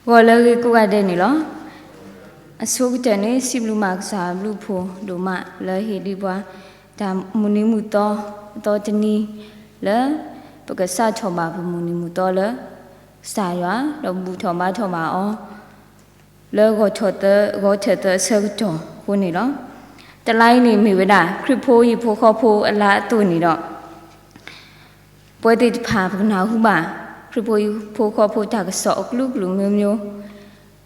ဂီၤလၢအဂ့ၤကိးဂၤဒဲးန့ၣ်လီၤ. အဆိကတၢၢ်န့ၣ် စံးဘျုးမးကစၢ်အဘျုးအဖှိၣ်ဒိၣ်မး လၢဟ့ၣ်ဒံးပှၤ တၢ်မုၢ်နံၤမုၢ်သီ အသီတနံၤ လၢပကစးထီၣ်ဘၣ်ပမုၢ်နံၤမုၢ်သီလၢ ကစၢ်ယွၤ ဒီးဘူၣ်ထီၣ်ဘါထီၣ်ဘၣ်အီၤ လၢဂီၤထီၣ်သၢ ဂီၤထီၣ်သၢအဆၢကတီၢ်အဃိန့ၣ်လီၤ. တလါအံၤန့ၣ်မ့ၢ်ဝဲဒၣ် ခရံာ်ဖိဟံၣ်ဖိဃီဖိအလါအသိးန့ၣ်ဒီး ပဝဲသ့ၣ်တဖၣ်ပကနၢ်ဟူဘၣ် ခရံာ်ဖိဟံၣ်ဖိဃီဖိတၢ်ကစီၣ်အကလုာ်ကလုာ်မျိုးမျိုး,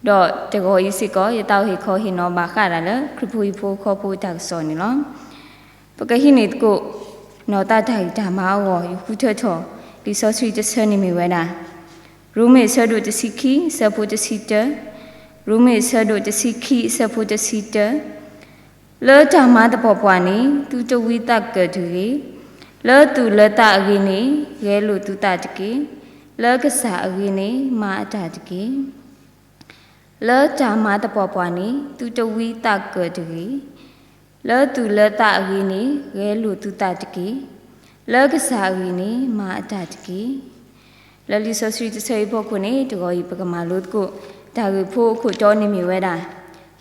ဒီးတဂီၤအံၤစ့ၢ်ကီး ယသးအိၣ်ဟ့ၣ်ခီဟ့ၣ်နီၤဘၣ်ဃးဒၣ်လၢ ခရံာ်ဖိဟံၣ်ဖိဃီဖိတၢ်ကစီၣ်န့ၣ်လီၤ. ပကဟံးန့ၢ်သကိး နီၢ်သးတၢ်ဂံၢ်တၢ်ဘါအဂီၢ် ယဃုထၢထီၣ် လံာ်စီဆှံတဆၢန့ၣ်မ့ၢ်ဝဲဒၣ် ရိမ့ၤအဆၢဒိၣ်တဆံခံ အဆၢဖိတဆံတၢ, ရိမ့ၤအဆၢဒိၣ်တဆံခံ အဆၢဖိတဆံတၢ လၢတၢ်မၤသပှၢ်ပှၢ်န့ၣ် သုတဝံသးကၢၣ်တဂ့ၤ, လၢသူၣ်လၢသးအဂ့ၤန့ၣ် ဂဲၤလိာ်သုသးတက့ၢ်. လၢကစၢ်အဂ့ၤန့ၣ် မၤအတၢ်တက့ၢ်. လၢတၢ်မၤသပှၢ်ပှၢ်န့ၣ် သုတဝံသးကၢၣ်တဂ့ၤ, လၢသူၣ်လၢသးအဂ့ၤန့ၣ် ဂဲၤလိာ်သုသးတက့ၢ်. လၢကစၢ်အဂ့ၤန့ၣ် မၤအတၢ်တက့ၢ်. လၢလံာ်စီဆှံတဆၢအံၤအဖီခိၣ်န့ၣ် တဂီၤအံၤပကမၤလိသကိး တၢ်ဂ့ၢ်ဖိအခိၣ်တီန့ၣ်မ့ၢ်ဝဲဒၣ်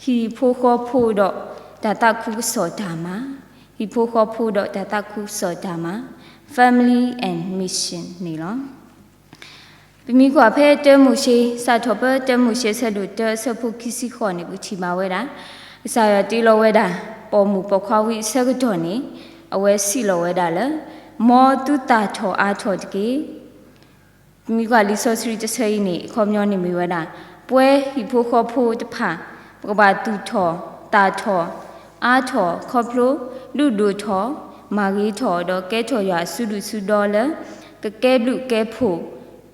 ဟံၣ်ဖိဃီဖိဒီးတၢ်သးခုကစီၣ်တၢ်မၤ, ဟံၣ်ဖိဃီဖိဒီးတၢ်သးခုကစီၣ်တၢ်မၤ, Family and Mission န့ၣ်လီၤ. ပမ့ၢ်ကွၢ်ဖဲတၢမိၤၡ့ စးထီၣ်ဖဲတၢမိၤၡ့အဆၢဒိၣ်တၢအဆၢဖိခံဆံဃိးန့ၣ် ပကထံၣ်ဘၣ်ဝဲဒၣ် ကစၢ်ယွၤတ့လီၤဝဲဒၣ် ပိာ်မုၣ်ပိာ်ခွါဝံၤအဆၢကတီၢ်န့ၣ် အဝဲစံးလီၤဝဲဒၣ်လၢ မ်သုသၣ်ထီၣ်အါထီၣ်တက့ၢ်. ပမ့ၢ်ကွၢ်လံာ်စီဆှံတဆၢအံၤန့ၣ် အခီပညီန့ၣ်မ့ၢ်ဝဲဒၣ် ပဝဲဟံၣ်ဖိဃီဖိတဖၣ် ပကဘၣ်သူၣ်ထီၣ် သၣ်ထီၣ် အါထီၣ် ခီဖျိ ဒုးဒိၣ်ထီၣ် မၤဂ့ၤထီၣ် ဒီးကဲထီၣ်ယွၤအစုဒုၣ်စုတီလၢ ကကဲဘျုးကဲဖှိၣ်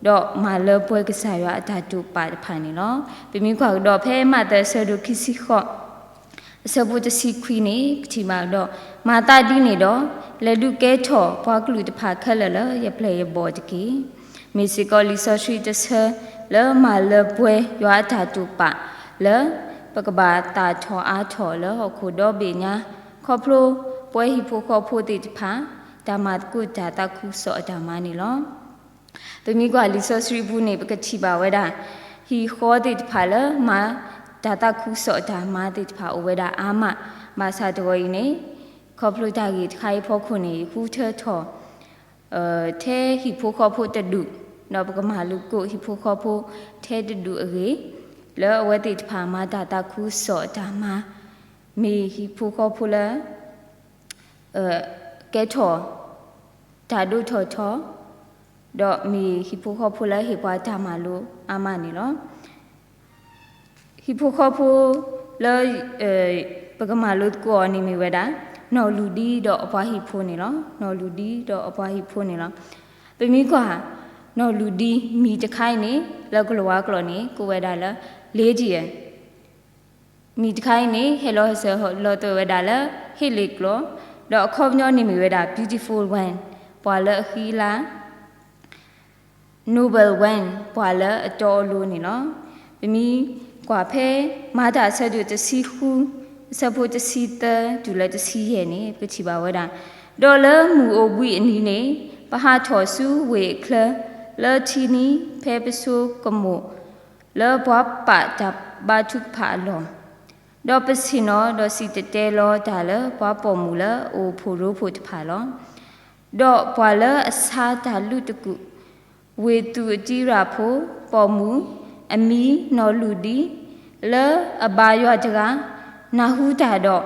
ဒီးမၤလၢပှဲၤကစၢ်ယွၤအတၢ်တိာ်ပာ်တဖၣ်န့ၣ်လီၤ. ပမ့ၢ်ကွၢ်ကဒီးဖဲမးသဲအဆၢဒိၣ်ခံဆံဃိး အဆၢဖိတဆံခွံန့ၣ် ပထံၣ်ဘၣ်ကဒီး မၤသးဒ်န့ၣ်ဒီး လဲၤဒုးကဲထီၣ်ပှၤကလုာ်တဖၣ်ခဲလၢာ်လၢယပျဲၢ်ယဘီၣ်တက့ၢ်. မ့ၢ်စ့ၢ်ကီးလံာ်စီဆှံတဆၢလၢမၤလၢပှဲၤယွၤအတၢ်တိာ်ပာ်လၢ ပကဘၣ်သၣ်ထီၣ်အါထီၣ်လၢဟီၣ်ခိၣ်ဒီဘ့ၣ်ညါ ခီဖျိပဝဲဟံၣ်ဖိဃီဖိသ့ၣ်တဖၣ် တၢ်မၤသကိးတၢ်သးခုကစီၣ်အတၢ်မၤန့ၣ်လီၤ. ပမ့ၢ်ကွၢ်လံာ်စီဆှံပူၤန့ၣ် ပကထံၣ်ဘၣ်ဝဲဒၣ် ဟံၣ်ဃီသ့ၣ်တဖၣ်လၢမၤတၢ်သးခုကစီၣ်အတၢ်မၤသ့ၣ်တဖၣ်အိၣ်ဝဲဒၣ်အါမး, ဘၣ်ဆၣ်တဂီၤအံၤန့ၣ် ခီဖျိတၢ်ဂ့ၢ်တခါအံၤအဖီခိၣ်န့ၣ် ယဃုထၢထီၣ် ထဲဟံၣ်ဖိဃီဖိတဒူၣ်, ဒီးပကမၤလိသကိးဟံၣ်ဖိဃီဖိထဲတဒူၣ်အဂ့ၢ်, လၢအဝဲသ့ၣ်တဖၣ်မၤတၢ်သးခုကစီၣ်အတၢ်မၤ, မ့ၢ်ဟံၣ်ဖိဃီဖိလၢ ကဲထီၣ် တၢ်ဒိၣ်ထီၣ်ထီ, ဒီးမ့ၢ်ဟံၣ်ဖိဃီဖိလၢဟ့ၣ်ပှၤတၢ်မၤလိအါမးန့ၣ်လီၤ. ဟံၣ်ဖိဃီဖိလၢ ပကမၤလိသကိးအီၤန့ၣ်မ့ၢ်ဝဲဒၣ် နီၢ်လူၢ်ဒံဒီးအပှၤဟံၣ်ဖိန့ၣ်လီၤ. နီၢ်လူၢ်ဒံဒီးအပှၤဟံၣ်ဖိန့ၣ်လီၤ. ပမ့ၢ်ကွၢ် နီၢ်လူၢ်ဒံမံၤတခါအံၤန့ၣ် လၢကလံးဝါကျိာ်န့ၣ် ကိးဝဲဒၣ်လၢ Lydia မံၤတခါအံၤန့ၣ် ဟဲလီၤစၢၤလီၤသွဲၣ်ဝဲဒၣ်လၢ ဟ့ၣ်လ့ၣ်ကျိာ်, ဒီးအခီပညီန့ၣ်မ့ၢ်ဝဲဒၣ် beautiful woman ပှၤလၢအဃံအလၤ, noble woman ပှၤလၢအတီအလိၤန့ၣ်လီၤ. ပမ့ၢ်ကွၢ်ဖဲ မၤတၢ်အဆၢဒိၣ်တဆံဃု အဆၢဖိတဆံသၢတုၤလၢတဆံယဲၢ်န့ၣ် ပထံၣ်ဘၣ်ဝဲဒၣ်, ဒီးလၢမုၢ်အိၣ်ဘှံးအနံၤန့ၣ် ပဟးထီၣ်ဆူဝ့ၢ်အချၢ လၢထံနံၤ ဖဲပဆိကမိၣ် လၢပှၤပာ်တၢ်ဘါထုကဖၣ်အလီၢ်, ဒီးပဆ့ၣ်နီၤဒီးစံၣ်တဲၤတဲလီၤတၢ်လၢပှၤပိာ်မုၣ်လၢအအိၣ်ဖှိၣ်ရိဖှိၣ်တဖၣ်လီၤ. ဒီးပှၤလၢအဆါတၢ်လုးတကူၣ်, ဝ့ၢ်သူးအတံရၣ်ဖိ, ပိာ်မုၣ်, အမံၤနီၢ်လူၢ်ဒံ, လၢအဘါယွၤတဂၤ, နၢ်ဟူတၢ်ဒီး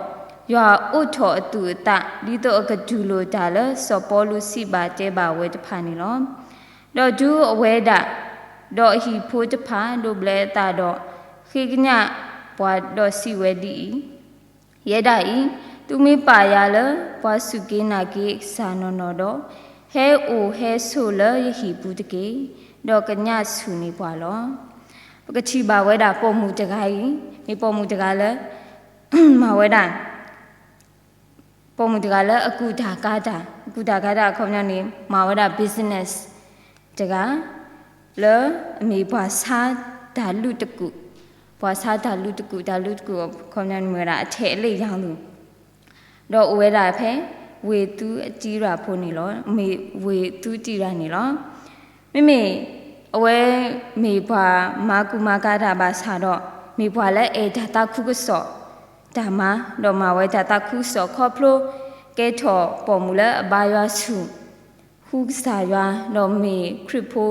ယွၤအိးထီၣ်အသူၣ်အသး ဒ်သိးအကတူၢ်လိာ်တၢ်လၢစီၤပီလူးစံးဘၣ်တဲဘၣ်ဝဲတဖၣ်န့ၣ်လီၤ. ဒီးတုၤအဝဲဒၣ် ဒီးအဟံၣ်ဖိတဖၣ်ဒိးဘျဲးအသးဒီး ဃ့ကညးပှၤဒီးစံးဝဲဒ်အံၤ, ယဲဒၣ်အံၤ, သုမ့ၢ်ပာ်ယၤလၢပှၤစူၢ်က့ၤနာ်က့ၤအကစၢ်နီၢ်နီၢ်ဒီး, ဟဲအိၣ်ဟဲဆိးလၢယဟံၣ်ပူၤတက့ၢ်, ဒီးကညးဆူၣ်န့ၢ်ပှၤလီၤ. ပကထံၣ်ဘၣ်ဝဲဒၣ်ပိာ်မုၣ်တဂၤအံၤ, မ့ၢ်ပိာ်မုၣ်တဂၤလၢ မၤဝဲဒၣ် ပိာ်မုၣ်တဂၤလၢအကူၣ်တၢ်ကၤတၢ်, အကူၣ်တၢ်ကၤတၢ်အခီပညီန့ၣ် မၤဝဲဒၣ် business တဂၤ, လၢအမ့ၢ်ပှၤဆါတၢ်လုးတကူၣ်, ပှၤဆါတၢ်လုးတကူၣ်, တၢ်လုးတကူၣ်အခီပညီန့ၣ်မ့ၢ်ဝဲဒၣ် အထည်အလိပ်ရောင်းသူ, ဒီးအိၣ်ဝဲဒၣ်ဖဲ ဝ့ၢ်သူးအတံရၣ်ဖိန့ၣ်လီၤ, မ့ၢ်ဝ့ၢ်သူးတံရၣ်န့ၣ်လီၤ. မ့မ့ၢ် အဝဲမ့ၢ်ပှၤမၤကူၣ်မၤကၤတၢ်ဘၣ်ဆၣ်ဒီး မ့ၢ်ပှၤလၢအဲၣ်တၢ်သးခုကစီၣ်တၢ်မၤ, ဒီးမၤဝဲတၢ်သးခုကစီၣ်ခီဖျိ ကဲထီၣ်ပိာ်မုၣ်လၢအဘါယွၤဆူၣ် ဃုကစၢ်ယွၤ, ဒီးမ့ၢ်ခရံာ်ဖိ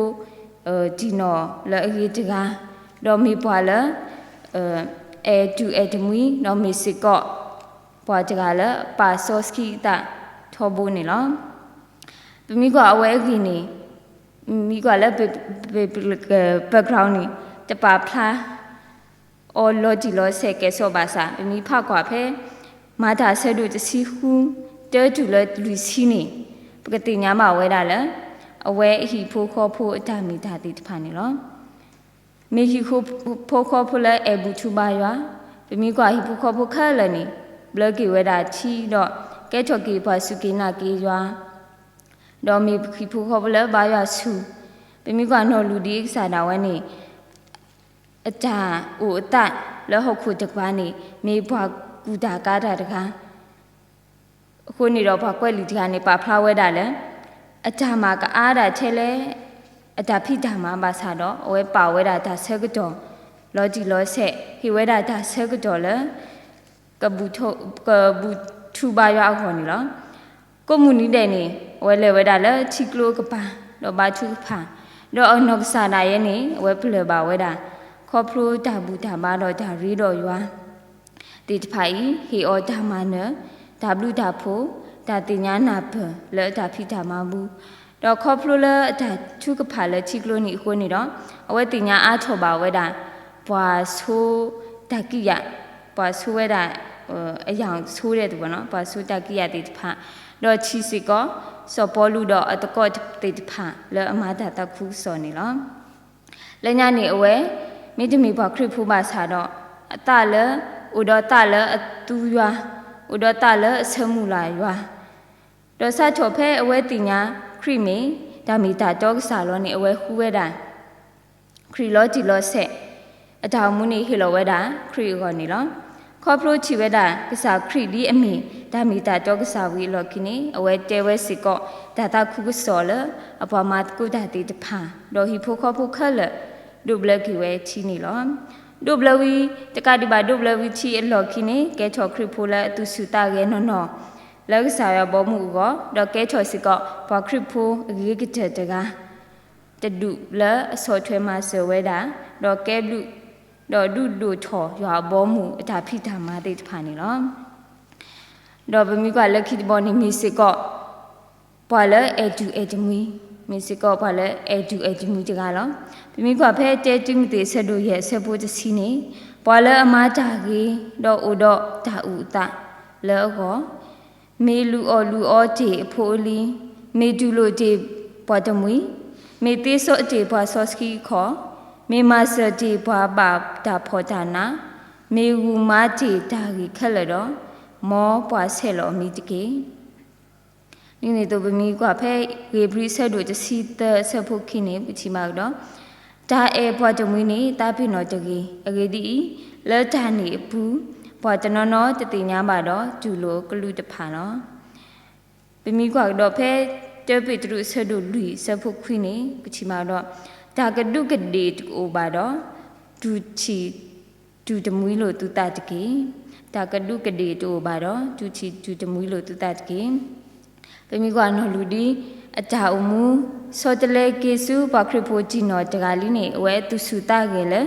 တံၢ်နီၣ်လၢအဂ့ၤတဂၤ, ဒီးမ့ၢ်ပှၤလၢ အဲၣ်တူၢ်အဲၣ်တမှံၤ, ဒီးမ့ၢ်စ့ၢ်ကီး ပှၤတဂၤလၢပာ်စီဆှံအသးထီဘိန့ၣ်လီၤ. ပမ့ၢ်ကွၢ်အဝဲအဂ့ၢ်န့ၣ်, မ့ၢ်ကွၢ်လၢ background န့ၣ် တပာ်ဖျါအီၤလီၤတံၢ်လီၤဆဲးကဲၣ်ဆိးဘၣ်ဆၣ် ပမ့ၢ်ဖးကွၢ်ဖဲ မၤတၢ်ဆၢဒိၣ်တဆံဃု တၢတုၤလၢလွံၢ်ဆံန့ၣ် ပကသ့ၣ်ညါဘၣ်ဝဲဒၣ်လၢ အဝဲအဟံၣ်ဖိဃီဖိအတၢ်မ့ၢ်တၢ်သ့ၣ်တဖၣ်န့ၣ်လီၤ. မ့ၢ်ဟံၣ်ဖိဃီဖိလၢအဲၣ်ဘူၣ်ထူဘါယွၤ, ပမ့ၢ်ကွၢ်ဟံၣ်ဖိဃီဖိခဲလၢာ်န့ၣ် ဘျၢက့ၤဝဲဒၣ်ထံဒီး ကဲထီၣ်က့ၤပှၤစူၢ်က့ၤနာ်က့ၤယွၤ, ဒီးမ့ၢ်ဟံၣ်ဖိဃီဖိလၢဘါယွၤဆူၣ်, ပမ့ၢ်ကွၢ်နီၢ်လူၤဒ်အကစၢ်ဒၣ်ဝဲန့ၣ် အတၢ်အိၣ်အသးလၢဟီၣ်ခိၣ်တကပၤန့ၣ် မ့ၢ်ပှၤကူၣ်တၢ်ကၤတၢ်တဂၤ အဃိန့ၣ်ဒီး ပှၤကွဲးလံာ်တဂၤန့ၣ် ပာ်ဖျါဝဲဒၣ်လၢ အတၢ်မၤကအါဒၣ်ထဲလဲၣ် အတၢ်ဖံးတၢ်မၤဘၣ်ဆၣ်ဒီး အဝဲပာ်ဝဲဒၣ်တၢ်ဆၢကတီၢ် လီၤတံၢ်လီၤဆဲး ဟ့ၣ်ဝဲဒၣ်တၢ်ဆၢကတီၢ်လၢ ကဘူၣ်ထူဘါယွၤအဂီၢ်န့ၣ်လီၤ. ကိးမုၢ်နံၤဒဲးန့ၣ် အဝဲလဲၤဝဲဒၣ်လၢထံကျိအကပၤ ဒီးဘါထုကဖၣ်, ဒီးအနီၢ်ကစၢ်ဒၣ်ယဲန့ၣ် အဝဲပလၢၢ်ဘၣ်ဝဲဒၣ် ခီဖျိတၢ်ဘူၣ်တၢ်ဘါဒီးတၢ်ရ့ဒီးယွၤ သ့ၣ်တဖၣ်အံၤ ဟ့ၣ်အီၤတၢ်မၤနၢၤ, တၢ်ဘျုးတၢ်ဖှိၣ်, တၢ်သ့ၣ်ညါနၢ်ပၢၢ်လၢအတၢ်ဖံးတၢ်မၤပူၤ, ဒီးခီဖျိလၢအတၢ်ထုကဖၣ်လၢထံကျိန့ၣ်အဃိန့ၣ်ဒီး အဝဲသ့ၣ်ညါအါထီၣ်ဘၣ်ဝဲဒၣ် ပှၤဆိတၢ်ကံးယာ်, ပှၤဆိဝဲဒၣ် အယၢ်ဆိဒဲးတဝဲနီၤ ပှၤဆိတၢ်ကံးယာ်သ့ၣ်တဖၣ်, ဒီးထံၣ်စ့ၢ်ကီး စီၤပီလူးဒီးအသကိးသ့ၣ်တဖၣ်လၢအမၤတၢ်သးခုကစီၣ်န့ၣ်လီၤ. လၢညါန့ၣ်အဝဲ မ့တမ့ၢ်ပှၤခရံာ်ဖိဘၣ်ဆၣ်ဒီး အသးလၢ အိၣ်ဒီးသးလၢအသူယွၤ, အိၣ်ဒီးသးလၢအဆၢမုၢ်လၢ်ယွၤ, ဒီးစးထီၣ်ဖဲအဝဲသ့ၣ်ညါခရံာ်မ့ၢ် တၢ်မ့ၢ်တၢ်တီကစၢ်လီၤန့ၣ် အဝဲဃုဝဲဒၣ် ခရံာ်လီၤတံၢ်လီၤဆဲး, အတၢ်အိၣ်မူန့ၣ်ဟ့ၣ်လီၤဝဲဒၣ် ခရံာ်အဂီၢ်န့ၣ်လီၤ. ခီဖျိထံၣ်ဝဲဒၣ် ကစၢ်ခရံာ်ဒ်အမ့ၢ် တၢ်မ့ၢ်တၢ်တီကစၢ်ဝံၤအလီၢ်ခံန့ၣ် အဝဲတဲဝဲစ့ၢ်ကီး တၢ်သးခုကစီၣ်လၢ အပှၤမၤသကိးတၢ်သ့ၣ်တဖၣ် ဒီးဟံၣ်ဖိဃီဖိခဲလၢာ် ဒိးဘျၢက့ၤဝဲထံန့ၣ်လီၤ. ဒိးဘျၢဝံၤ တကးဒံးဘၣ်ဒိးဘျၢဝံၤထံအလီၢ်ခံန့ၣ် ကဲထီၣ်ခရံာ်ဖိလၢအသူၣ်ဆူၣ်သးဂဲၤနီၢ်နီၢ် လၢကစၢ်ယွၤဘီမုၢ်အဂီၢ် ဒီးကဲထီၣ်စ့ၢ်ကီး ပှၤခရံာ်ဖိအဂ့ၤကတၢၢ်တဂၤ တဒူၣ်လၢအဆီၣ်ထွဲမၤစၢၤဝဲဒၣ် ဒီးကဲဘျုး ဒီးဒုးဒိၣ်ထီၣ်ယွၤအဘီအမုၢ်အတၢ်ဖံးတၢ်မၤသ့ၣ်တဖၣ်န့ၣ်လီၤ. ဒီးပမ့ၢ်ကွၢ်လၢခံတဘီန့ၣ် မ့ၢ်စ့ၢ်ကီး ပှၤလၢအဲၣ်တူၢ်အဲၣ်တမှံၤ, မ့ၢ်စ့ၢ်ကီးပှၤလၢအဲၣ်တူၢ်အဲၣ်တမှံၤတဂၤလီၤ. ပမ့ၢ်ကွၢ်ဖဲတၢတုၤမသ့းအဆၢဒိၣ်ယဲၢ်အဆၢဖိတဆံန့ၣ်, ပှၤလၢအမၤတၢ်ဂ့ၤ ဒီးအိၣ်ဒီးတၢ်အုၣ်အသးလၢအဂီၢ် မ့ၢ်လုၢ်အီၣ်လုၢ်အီတ့ၢ်အဖိအလံၤ, မ့ၢ်တူၢ်လိာ်တ့ၢ်ပှၤတမှံၤ, မ့ၢ်သ့စီတ့ၢ်ပှၤစီဆှံအခီၣ်, မ့ၢ်မၤစၢၤတ့ၢ်ပှၤဘၣ်တၢ်ဖှီၣ်တၢ်နး, မ့ၢ်ဂုာ်မၤတ့ၢ်တၢ်ဂ့ၢ်ခဲလၢာ်ဒီး, မ်ပှၤဆဲးလီၤအမံၤတက့ၢ်. ဒ်န့ၣ်အသိးပမ့ၢ်ကွၢ်ဖဲ ဧ့ၤဘြံၤအဆၢဒိၣ်တဆံသၢအဆၢဖိခံန့ၣ် ပထံၣ်ဘၣ်ကဒီး, တၢ်အဲၣ်ပှၤတမှံၤန့ၣ် သးပ့ၤနီၣ်တဂ့ၤ. အဂ့ၢ်ဒ်အံၤ, လၢတၢ်န့ၣ်အပူၤ, ပှၤတနီၤနီၤတသ့ၣ်ညါဘၣ်ဒီး တူၢ်လိာ်အကလူးတဖၣ်လီၤ. ပမ့ၢ်ကွၢ်ကဒီးဖဲ တၢပ့းတရူးအဆၢဒိၣ်လွံၢ်အဆၢဖိခွံန့ၣ် ပထံၣ်ဘၣ်ကဒီး, တၢ်ကဒူးကဒ့ၣ်တအိၣ်ဘၣ်ဒီး, တူၢ်ထံၣ် တူၢ်တမှံၤလိာ်သုသးတက့ၢ်. တၢ်ကဒူးကဒ့ၣ်တအိၣ်ဘၣ်ဒီး တူၢ်ထံၣ်တူၢ်တမှံၤလိာ်သုသးတက့ၢ်. ပမ့ၢ်ကွၢ်နီၢ်လူၤဒ် အတၢ်အိၣ်မူ ဆီတလဲက့ၤဆူပှၤခရံာ်ဖိတံၢ်နီၣ်တဂၤလံန့ၣ် အဝဲသူၣ်ဆူၣ်သးဂဲၤလၢ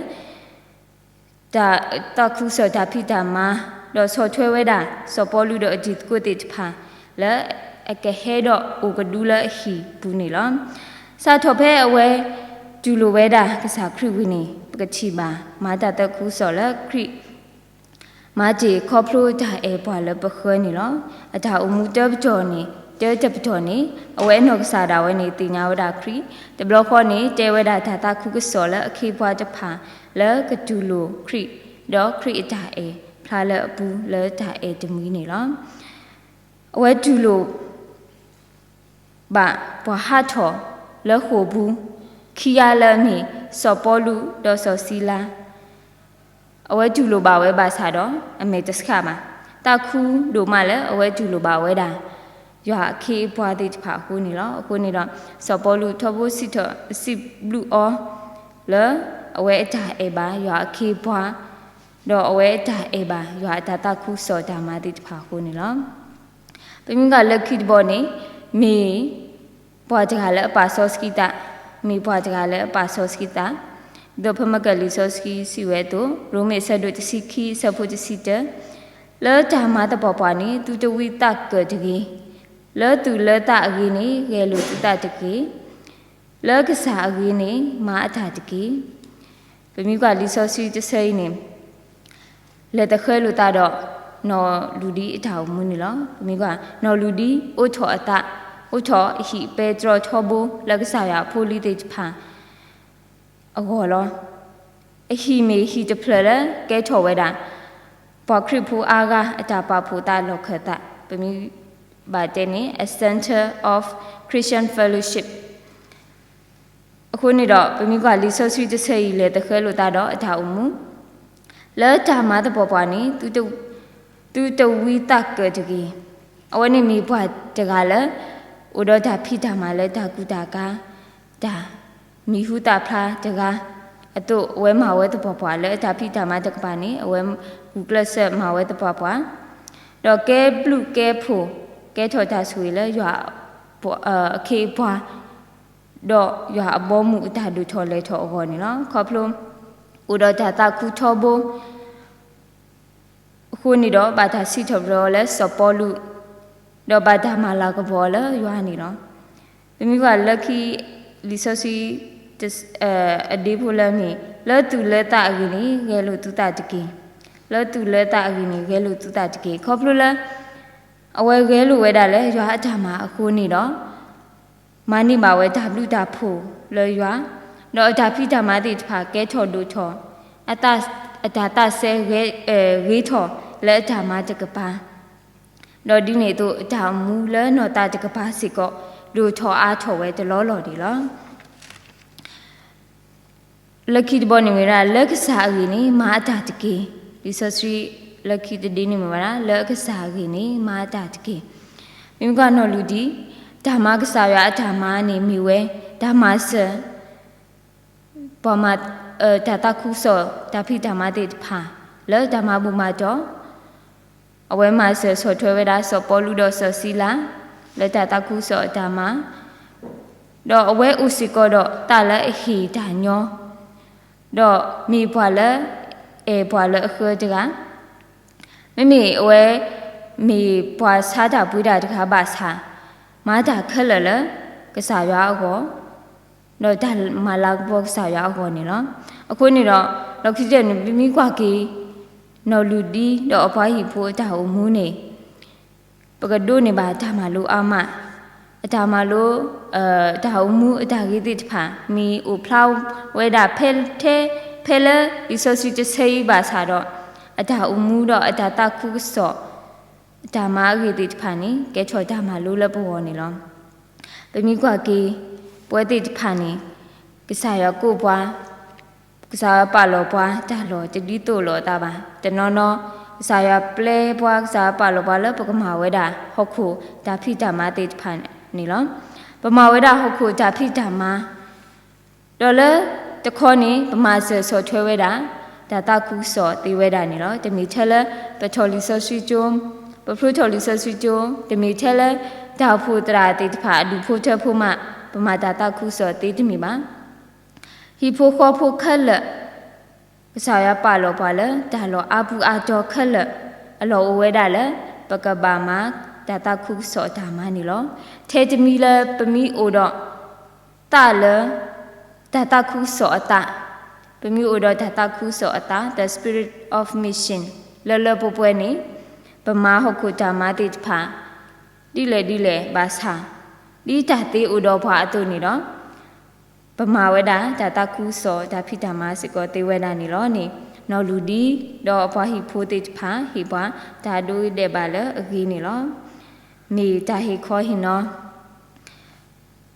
တၢ်သးခုကစီၣ်တၢ်ဖံးတၢ်မၤ, ဒီးဆီၣ်ထွဲဝဲဒၣ် စီၤပီလူးဒီးအတံၤသကိးသ့ၣ်တဖၣ် လၢအကဟဲဒီးအိၣ်ကဒုလၢအဟံၣ်ပူၤန့ၣ်လီၤ. စးထီၣ်ဖဲအဝဲ တူၢ်လိာ်ဝဲဒၣ်ကစၢ်ခရံာ်ဝံၤန့ၣ် ပကထံၣ်ဘၣ် မၤတၢ်သးခုကစီၣ်လၢခရံာ် မၤတ့ၢ်ခီဖျိတၢ်အဲၣ်ပှၤလၢပဃၢၤန့ၣ်လီၤ. အတၢ်အိၣ်မူတၢပတီၢ်န့ၣ်, တၢတပတီၢ်န့ၣ် အဝဲအနီၢ်ကစၢ်ဒၣ်ဝဲန့ၣ် သ့ၣ်ညါဝဲဒၣ်ခရံာ်, တဘျီဃီန့ၣ် တဲဝဲဒၣ်တၢ်သးခုကစီၣ်လၢအခ့အပှၤတဖၣ် လၢကတူၢ်လိာ်ခရံာ်, ဒီးခရံာ်အတၢ်အဲၣ်ဖျါလၢအပူၤလၢတၢ်အဲၣ်တမှံၤန့ၣ်လီၤ. အဝဲတူၢ်လိာ် ဘၣ်ပှၤဟးထီၣ်လၢဃိာ်ပူၤ ခံဂၤလၢအမ့ၢ် စီၤပီလူးဒီးစီၤစံလါ, အဝဲတူၢ်လိာ်ဘၣ်ဝဲဘၣ်ဆၣ်ဒီး အမဲာ်တဆှးဘၣ်. သးခုဒိၣ်မးလၢအဝဲတူၢ်လိာ်ဘၣ်ဝဲဒၣ် ယွၤအခ့အပှၤသ့ၣ်တဖၣ်အဃိန့ၣ်လီၤ. အဃိန့ၣ်ဒီး စီၤပီလူးထီဘိစံးထီၣ်စံးဘျုးအီၤ လၢအဝဲအတၢ်အဲၣ်ဘၣ်ယွၤအခ့အပှၤ ဒီးအဝဲအတၢ်အဲၣ်ဘၣ်ယွၤအတၢ်သးခုကစီၣ်တၢ်မၤသ့ၣ်တဖၣ်အဃိန့ၣ်လီၤ. ပမ့ၢ်ကွၢ်လၢခံတဘီန့ၣ် မ့ၢ်ပှၤတဂၤလၢအပာ်စီဆှံသး, မ့ၢ်ပှၤတဂၤလၢအပာ်စီဆှံသး, ဒ်သိးဖဲမ့ၢ်ကလံာ်စီဆှံစံးဝဲအသိး ရိမ့ၤအဆၢဒိၣ်တဆံခံ အဆၢဖိတဆံတၢ, လၢတၢ်မၤသပှၢ်ပှၢ်န့ၣ် သုတဝံသးကၢၣ်တဂ့ၤ, လၢသူၣ်လၢသးအဂ့ၤန့ၣ် ဂဲၤလိာ်သုသးတက့ၢ်. လၢကစၢ်အဂ့ၤန့ၣ် မၤအတၢ်တက့ၢ်. ပမ့ၢ်ကွၢ်လံာ်စီဆှံတဆၢအံၤန့ၣ် လဲၤသဃဲလိာ်သးဒီး နီၢ်လူၤဒံအတၢ်အိၣ်မူန့ၣ်လီၤ. ပမ့ၢ်ကွၢ် နီၢ်လူၤဒံ အိးထီၣ်အသး, အိးထီၣ်အဟံၣ်ပဲတြီထီဘိ လၢကစၢ်ယွၤအဖိအလံၤသ့ၣ်တဖၣ်အဂီၢ်လီၤ. အဟံၣ်မ့ၢ်ဟံၣ်တဖျၢၣ်လၢကဲထီၣ်ဝဲဒၣ် ပှၤခရံာ်ဖိအါဂၤအတၢ်ပာ်ဖှိၣ်သးလီၢ်ခၢၣ်သး, ပမ့ၢ်ဘၣ်တဲန့ၣ် a center of Christian fellowship. အဃိန့ၣ်ဒီး ပမ့ၢ်ကွၢ်လံာ်စီဆှံတဆၢအံၤ လဲၤသဃဲလိာ်သးဒီးအတၢ်အိၣ်မူ လၢတၢ်မၤသပှၢ်ပှၢ်န့ၣ် သုတဝံသးကၢၣ်တဂ့ၤ. အဝဲန့ၣ်မ့ၢ်ပှၤတဂၤလၢ အိၣ်ဒီးတၢ်ဖံးတၢ်မၤလၢတၢ်ကူတၢ်ကၤ, တၢ်မံၤဟူသၣ်ဖျါတဂၤအသိး အဝဲမၤဝဲသပှၢ်ပှၢ် လၢအတၢ်ဖံးတၢ်မၤတကပၤန့ၣ် အဝဲဂုာ်ကျဲးစၢးမၤဝဲသပှၢ်ပှၢ်, ဒီးကဲဘျုးကဲဖှိၣ် ကဲထီၣ်တၢ်ဆိၣ်ဂ့ၤလၢယွၤအခ့အပှၤ ဒီးယွၤအဘီအမုၢ်အတၢ်ဒိၣ်ထီၣ်လဲၤထီၣ်အဂီၢ်န့ၣ်လီၤ. ခီဖျိ အိၣ်ဒီးတၢ်သးခုထီဘိ အဃိန့ၣ်ဒီး ဘၣ်တၢ်စံးထီၣ်ပတြၢၤအီၤလၢစီၤပီလူး, ဒီးဘၣ်တၢ်မၤလၤကပီၤအီၤလၢယွၤန့ၣ်လီၤ. ပမ့ၢ်ကွၢ်လၢခံ လံာ်စီဆှံ အဒ့ဖိလၢမ့ၢ် လၢသူၣ်လၢသးအဂ့ၤန့ၣ် ဂဲၤလိာ်သုသးတက့ၢ်. လၢသူၣ်လၢသးအဂ့ၤန့ၣ် ဂဲၤလိာ်သုသးတက့ၢ်. ခီဖျိလၢ အဝဲဂဲၤလိာ်ဝဲဒၣ်လၢယွၤအတၢ်မၤအဃိန့ၣ်ဒီး မၤန့ၢ်ဘၣ်ဝဲတၢ်ဘျုးတၢ်ဖှိၣ်လၢယွၤ, ဒီးအတၢ်ဖံးတၢ်မၤသ့ၣ်တဖၣ်ကဲထီၣ်ဒိၣ်ထီၣ်, အတၢ်သးစဲဂ့ၤထီၣ်လၢအတၢ်မၤတကပၤ, ဒီးဒ်န့ၣ်အသိး အတၢ်အိၣ်မူလၢနီၢ်သးတကပၤစ့ၢ်ကီး ဒိၣ်ထီၣ်အါထီၣ်ဝဲတလီၢ်လီၢ်န့ၣ်လီၤ. လၢခံတဘီန့ၣ်မ့ၢ်ဝဲဒၣ် လၢကစၢ်အဂ့ၤန့ၣ် မၤအတၢ်တက့ၢ်. လံာ်စီဆှံလၢခံတဒ့န့ၣ်မ့ၢ်ဝဲဒၣ် လၢအကစၢ်အဂ့ၤန့ၣ် မၤအတၢ်တက့ၢ်. မ့ၢ်ကွၢ်နီၢ်လူၤဒံ တၢ်မၤကစၢ်ယွၤအတၢ်မၤန့ၣ်မ့ၢ်ဝဲ တၢ်မၤစၢၤ ပှၤမၤ တၢ်သးခုကစီၣ် တၢ်ဖံးတၢ်မၤသ့ၣ်တဖၣ် လၢတၢ်မၤဘူၣ်မၤတီၢ်, အဝဲမၤစၢၤဆီၣ်ထွဲဝဲဒၣ်စီၤပီလူးဒီးစီၤစံလၤ လၢတၢ်သးခုကစီၣ်အတၢ်မၤ, ဒီးအဝဲအိၣ်စ့ၢ်ကီးဒီးသးလၢအဟ့ၣ်တၢ်ညီ, ဒီးမ့ၢ်ပှၤလၢ အဲၣ်ပှၤလၢအဃၢတဂၤ မ့မ့ၢ်အဝဲ မ့ၢ်ပှၤဆါတၢ်ပှ့ၤတၢ်တဂၤဘၣ်ဆၣ်, မၤတၢ်ခဲလၢာ်လၢ ကစၢ်ယွၤအဂီၢ်, ဒီးတၢ်မၤလၤကပီၤကစၢ်ယွၤအဂီၢ်န့ၣ်လီၤ. အဃိန့ၣ်ဒီး လီၢ်ခံကတၢၢ်န့ၣ် ပမ့ၢ်ကွၢ်က့ၤ နီၢ်လူၤဒံ ဒီးအပှၤဟံၣ်ဖိအတၢ်အိၣ်မူန့ၣ် ပကဒိးန့ၢ်ဘၣ်တၢ်မၤလိအါမး, အတၢ်မၤလိ တၢ်အိၣ်မူအတၢ်ဂ့ၤသ့ၣ်တဖၣ် မ့ၢ်အိၣ်ဖျါဝဲဒၣ်ဖဲထဲ ဖဲလၢလံာ်စီဆှံတဆၢအံၤဘၣ်ဆၣ်ဒီး အတၢ်အိၣ်မူဒီးအတၢ်သးခုကစီၣ် အတၢ်မၤအဂ့ၢ်သ့ၣ်တဖၣ်န့ၣ် ကဲထီၣ်တၢ်မၤလိလၢပဂီၢ်န့ၣ်လီၤ. ပမ့ၢ်ကွၢ်က့ၤ ပဝဲသ့ၣ်တဖၣ်န့ၣ် ကစၢ်ယွၤကိးပှၤ ကစၢ်ယွၤပာ်လီၤပှၤတၢ်လီၢ်တဒ်သိးလိာ်အသးဘၣ်. တနီၤနီၤ ကစၢ်ယွၤပျဲပှၤ ကစၢ်ယွၤပာ်လီၤပှၤလၢပကမၤဝဲဒၣ်ဟီၣ်ခိၣ်တၢ်ဖံးတၢ်မၤသ့ၣ်တဖၣ်န့ၣ်လီၤ. ပမၤဝဲဒၣ်ဟီၣ်ခိၣ်တၢ်ဖံးတၢ်မၤ ဒီးလၢတခီန့ၣ် ပမၤစၢၤဆီၣ်ထွဲဝဲဒၣ် တၢ်သးခုကစီၣ်သ့ဝဲဒၣ်န့ၣ်လီၤ. တမ့ၢ်ထဲလၢပထီၣ်လံာ်စီဆှံကၠိ, ပဖျိထီၣ်လံာ်စီဆှံကၠိ, တမ့ၢ်ထဲလၢ တၢ်အိၣ်ဖှိၣ်သရၣ်သ့ၣ်တဖၣ် အဒူၣ်ဖိထၢဖိမး ပမၤတၢ်သးခုကစီၣ်သ့တမ့ၢ်ဘၣ်. ဟံၣ်ဖိဃီဖိခဲလၢာ် ကစၢ်ယွၤပာ်လီၤပှၤလၢတၢ်လီၢ်အါပူၤအါတီၤခဲလၢာ် အလီၢ်အိၣ်ဝဲဒၣ်လၢ ပကဘၣ်မၤတၢ်သးခုကစီၣ်အတၢ်မၤန့ၣ်လီၤ. ထဲတမံၤလၢပမ့ၢ်အိၣ်ဒီး သးလၢ တၢ်သးခုကစီၣ်အသး, ပမ့ၢ်အိၣ်ဒီးတၢ်သးခုကစီၣ်အသး the spirit of mission လၢလၢပှဲၤပှဲၤန့ၣ် ပမၤဟီၣ်ခိၣ်တၢ်မၤသ့ၣ်တဖၣ် ဒ်လဲၣ်ဒ်လဲၣ်ဘၣ်ဆၣ်, ဒ်တၢ်သ့အိၣ်ဒီးပှၤအသိးန့ၣ်ဒီး ပမၤဝဲဒၣ်တၢ်သးခုကစီၣ် တၢ်ဖံးတၢ်မၤစ့ၢ်ကီးသ့ဝဲဒၣ်န့ၣ်လီၤန့ၣ် နီၢ်လူၤဒံ ဒီးအပှၤဟံၣ်ဖိသ့ၣ်တဖၣ် ဟ့ၣ်ပှၤတၢ်ဒိးဒဲးဘးလၢအဂ့ၤန့ၣ်လီၤ. မ့ၢ်တၢ်ဟ့ၣ်ခီဟ့ၣ်နီၤ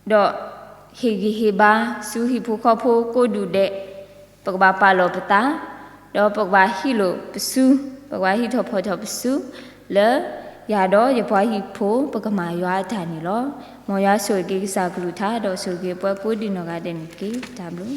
ဒီးဟ့ၣ်ဂံၢ်ဟ့ၣ်ဘါဆူဟံၣ်ဖိဃီဖိကိးဒူၣ်ဒဲး, ပကဘၣ်ပာ်လီၤပသး, ဒီးပကဘၣ်ဟံးလိာ်ပစု, ပကဘၣ်ဟံးထီၣ်ဖီၣ်ထီၣ်ပစု လၢ ယၤဒီးယပှၤဟံၣ်ဖိ ပကမၤယွၤအတၢ်န့ၣ်လီၤ. မ်ယွၤဆိၣ်ဂ့ၤက့ၤကစၢ်ကလုၢ်ကထါ ဒီးဆိၣ်ဂ့ၤက့ၤပှၤကိးဒံးနီၢ်ဂၤဒဲးန့ၣ်တက့ၢ်. တၢ်ဘျုး